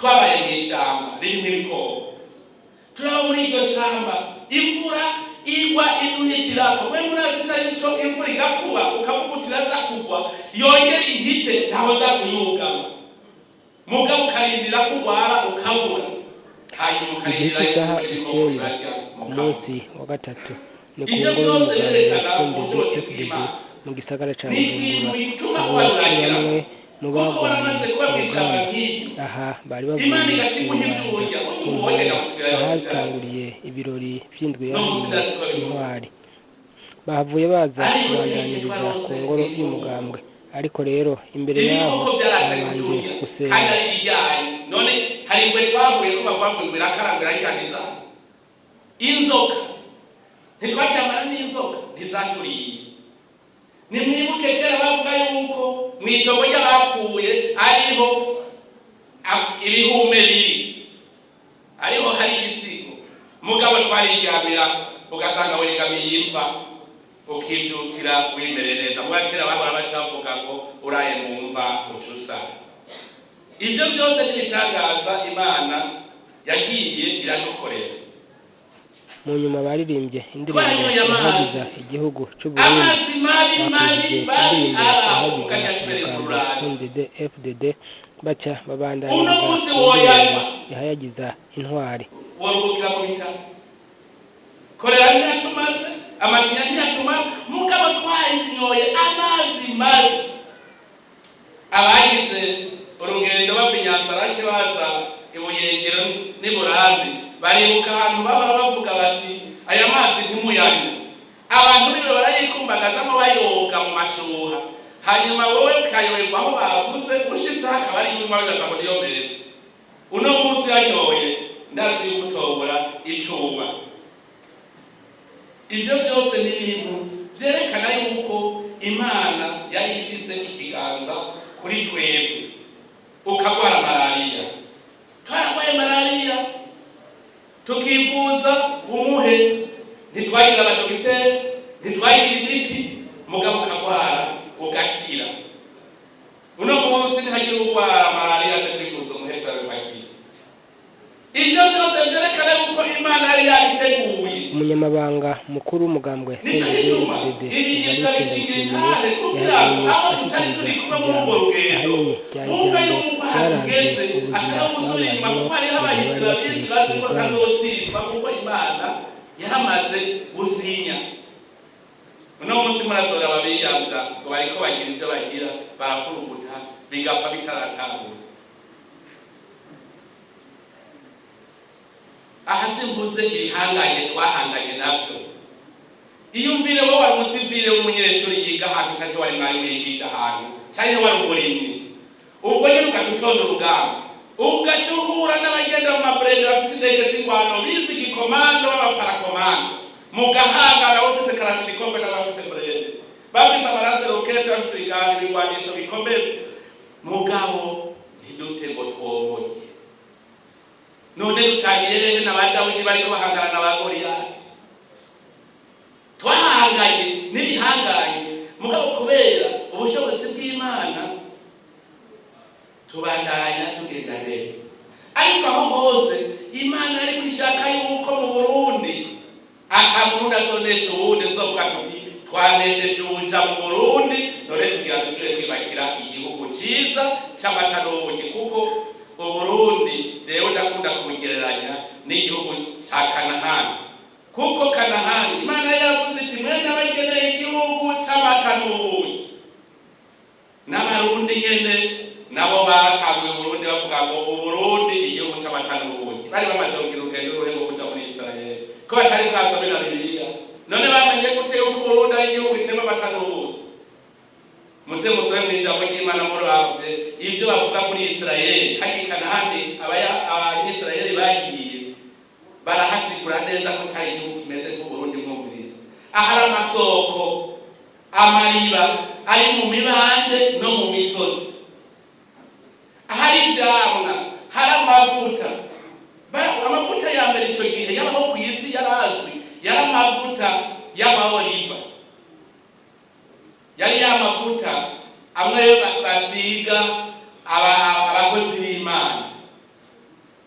Twabaye mu ishyamba ririmo ibikoko, turaba muri iryo shyamba, imvura igwa iduhitirako. We murazi ico ari co? Imvura igakuba, ukavuga uti iraza kugwa, yongera ihite, ntaho za kuyugama, mugabo ukarindira kugwara ukabura, hanyuma Igihe ukarindira cy'isaha yuko ibikoko 9 birarya ku mukabura. munsi wa gatatu ni ku Ivyo ngoro vyose y'umugambwe birerekana CNDD ubushobozi FDD bw'Imana. mu gisagara ca Ni ibintu Bujumbura. bituma Abo uba ni uragira bamwe mu kuko bagwanye waramaze kuba mw'ishamba urugamba. nk'iryo, Aha bari Imana bavuye igaca iguha ivyo i urya. Bubanza Burya ku ubu wongera ntara mukiraya. ahatanguriye ibirori vy'indwi No munsi yahariwe ndazi ko babibona. intwari. Bahavuye baza Ariko igihe kubandaniriza ku twarose ngoro ifunguro, y'umugambwe, ariko rero imbere yaho ibikoko byarase babanje kuturya kandi gusenga. ari ibijyanye. None hari ingwe twahuye ko bavuga ngo ingwe irakaranga, iraryaniza inzoka? Ntitwaryamana n'inzoka, ntizaturiye. Nimwibuke kera bavuga yuko mu itongo ry'abapfuye ariho ibihume biri, ariho hari igisigo, mugabo twariryamira, ugasanga wegamiye imva, ukibyukira wimereye neza. Muga kera bahora baca bavuga ngo uraye mu mva ucusa. Ibyo byose n'ibitangaza Imana yagiye iradukorera. Mu nyuma baririmbye indirimbo Twanyoye amazi, ihagiza igihugu c'Uburundi. amazi mabi mabi Bakurikije babi indirimbo araho ihagiza ukajya tubereye umugambwe ururazi. CNDD FDD, baca Uno babandaniriza munsi ku ndirimbo woyanywa ihayagiza intwari. Woruhukira mu bitaro. Korera ntiyatumaze, amacinya ntiyatumaze, mugabo twanyoye amazi mabi. Abagize urugendo bava i Nyanzarake baza i Buyengero n'i Burambi baribuka ahantu bahora bavuga bati: "Aya mazi ntimuyanywe." Abantu biro barayikumbagazamo, bayoga mu mashuha, hanyuma wowe ukayoberwa aho bavuze, ushitse hakaba ari inyuma, bibaza ngo niyo meza. Uno munsi yanyoye, ndazi yuko utobora icuba. Ibyo byose ni ibintu byerekana yuko Imana yari ifise ikiganza kuri twebwe. Ukagwara malariya, twaragwaye malariya, tukivuza umuhe. Ntitwagira abadogiteri, ntitwagira imiti, mugabo ukagwara ugakira. Uno munsi ntihagira urwara malariya aje kwivuza umuhe, turabipakira. Ibyo byose byerekana yuko Imana yari yabiteguye. Umunyamabanga mukuru w'umugambwe Nicyo CNDD gituma FDD ibi Evariste bishingira Ndayishimiye intahe kugira ngo yahavuye abo tutari ashikiriza turi kumwe muri ijambo. urwo rugendo Ahanini ryari bumve ijambo yuko aha ryaranze tugeze ubuzima atari aho gusubira inyuma, babayemwo kuko hariho mu gihe abahizi bari bakiri babizi, ku bazi ko rugamba. tazotsindwa, kuko Imana yaramaze gusinya. Uno munsi murazora ababiyamvya ngo bariko bagira ivyo bagira, barafuruguta bigapfa bitaratangura. Aha simvuze ibihanganye twahanganye navyo. Iyumvire wowe wari umusivile w'umunyeshuri yiga ahantu, canke wari mwarimu yigisha ahantu, canke wari umurimyi, ubwo nyene ugaca utonda urugamba, ugaca uhura n'abagenda mu maburende bafise indege z'ingwano, bize igikomando, b'abaparakomando, mugahangana bafise karashinikove n'abafise burende, bafise amarase rokete, bafise ibiganiro, ibigwanisho bikomeye, mugabo ntidute ngo twomoke. None dutangiye hehe na ba Dawidi bariko bahangana na ba Goliyati? Twahanganye n'ibihanganye, mugabo kubera ubushobozi bw'Imana tubandanya tugenda neza. Ariko aho hose Imana ariko ishaka yuko mu Burundi ata Murundi azonesha uwundi, tuzovuga tuti twanesheje ubuja mu Burundi, none tugira dusubire kwibakira igihugu ciza c'amata n'ubuki. Kuko Uburundi jewe ndakunda kubugereranya n'igihugu ca Kanahani, kuko Kanahani Imana yavuze iti: "Mwene abageneye igihugu c'amata n'ubuki." N'Abarundi nyene nabo bakanguye Uburundi bavuga ngo Uburundi igihugu c'amata n'ubuki. Bari bamaze kugira urugendo ruhe rwo kuja muri Israeli, ko batari bwasome na Bibiliya? None bamenye gute yuko Uburundi ari igihugu gitema amata n'ubuki? Muze musome mw'ijambo ry'Imana, muravye ivyo bavuga kuri Israeli hagi Kanahani, Abanyisirayeli bagiye barahasigura neza ko cari igihugu kimeze nk'Uburundi. Mwumvirizo ahari amasoko, amariba ari mu mibande no mu misozi, ahari ivyamwa, hari amavuta. Amavuta ya mbere ico gihe yabaho ku isi yarazwi, yari amavuta y'amaoliva, yari ya mavuta amwe basiga abakozi b'Imana.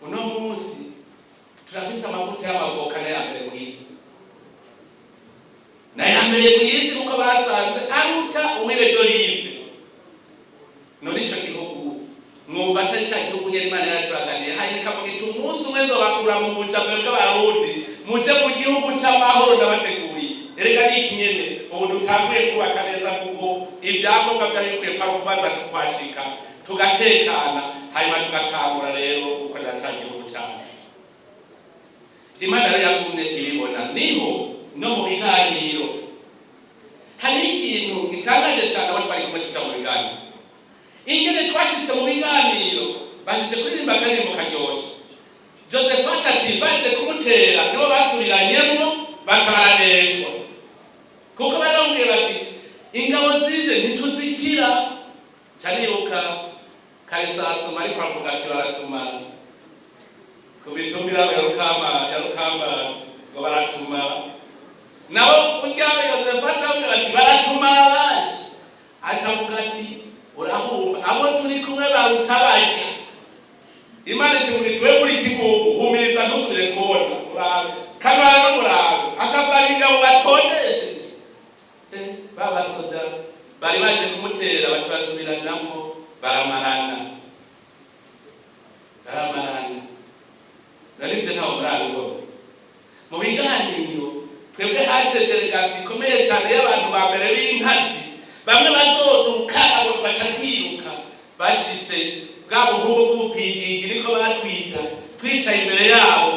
Uno munsi turafise amavuta y'amavoka n'aya mbere mw'isi, n'aya mbere mw'isi, kuko basanze aruta huile d'olive. None ico gihugu mwumva atari ca gihugu nyene Imana yaturaganiye, hanyuma ikavuga iti: "Umunsi umwe nzobakura mu buja mwebwe Abarundi, muje mu gihugu c'amahoro ndabateguriye"? Erega ni iki nyene ubu dutanguye kubaka neza, kuko ibyangombwa vyari bikwiye kubanza tukwashika, tugatekana, hanyuma tugatangura rero gukorera ca gihugu cacu. Imana rero yagumye ibibona. Niho no mu biganiro hariho ikintu gitangaje cyane. Abo twari kumwe tuja mu biganiro, ingene twashitse mu biganiro, bashitse kuririmba akaririmbo karyoshe. Josephat ati baje kumutera, nibo basubiranyemwo, baca baraneshwa, kuko baramubwiye bati: "Ingabo zije ntituzikira." Canibuka Karisasoma ariko avuga ati: "Baratumara ku mitumba ya Rukamba, ya Rukambasi," ngo baratumara. Nabo urya Yosefati avuga ati: "Baratumara baje." Aca avuga ati: "Urahumba, abo turi kumwe baruta barya." Imana ikivuga iti: "We muri kigugu humiriza, ntusubire kubona, urabe kanura rero murabe." Aca asanga ingabo batondesheje. Ba basoda bari baje kumutera baca basubiranamo, baramarana, baramarana. Nari ivyo ntaho murabibona. Mu biganiro twebwe haje délégation ikomeye cyane y'abantu ba mbere b'inkazi, bamwe bazoduka, abo baca twiruka. Bashitse, bwa buhugu bw'ubupigigi niko batwita, twicaye imbere yabo,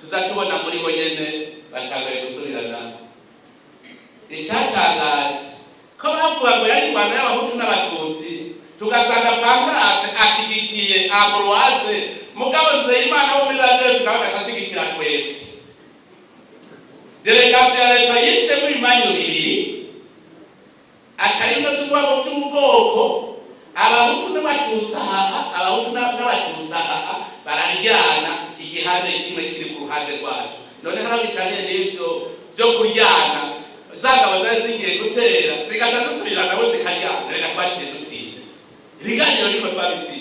tuza tubona muri bo nyene batanguye gusubirana. Icyatangaje ko bavuga ngo yari ingwano y'Abahutu n'Abatutsi, tugasanga Pankarase ashigikiye Ambroise, mugabo Nzeyimana wo muri Radesi nawe agaca ashigikira twebwe. Délégation ya leta yicemo ibimanyu bibiri, atari byo by'ubwoko by'ubwoko, Abahutu n'Abatutsi aha, Abahutu n'Abatutsi aha, bararyana, igihande kimwe kiri ku ruhande rwacu. None haba bitaniye n'ivyo byo kuryana, za ngabo zari zigiye gutera zigaca zisubira nabo zikaryana. Reka twaciye dutsinda ibiganiro, niko twabitsinze.